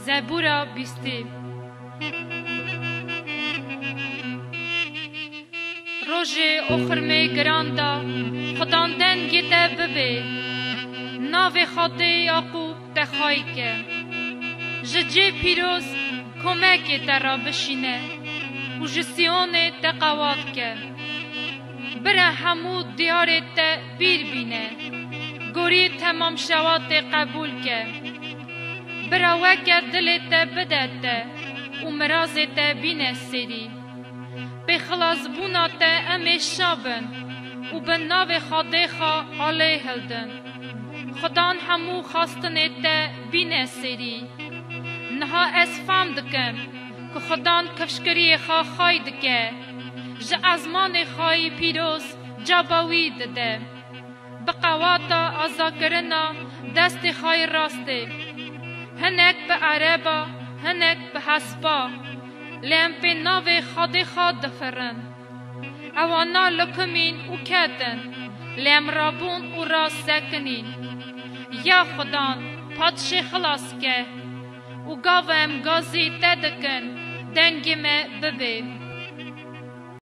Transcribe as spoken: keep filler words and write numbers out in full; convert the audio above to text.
Zebûra bîstî. Rojê û xirmê giran da, Xudan dengê te bibê. Navê Xwedê Yaqûb te xayî ke. Ji cê pîroz komekê te re bişîne û ji Siyonê te qewat ke. Bira hemû diyarê te bîr bîne. Gorî temam şewatê qebûl ke. Bira weke dilê te bide te û mirazê te bîne sêrî. Pê xilasbûna te em ê şa bin û bi navê Xwedê xwe alê hildin. Xudan hemû xastinê te bîne sêrî. Niha ez fam dikim ku Xudan kifşkiriyê xwe xay dike. Ji ezmanê xwe yî pîroz caba wî dide. Bi qewata azakirina destê xwe yê rastê. Hinek bi ereba, hinek bi hespa. Lê em pê navê Xwedê xwe difirin. Ewana likumîn û ketin. Lê em rabûn û rast sekinîn. Ya Xudan, padşê xilas ke. Û gava em gazî te dikin, dengê me bibê.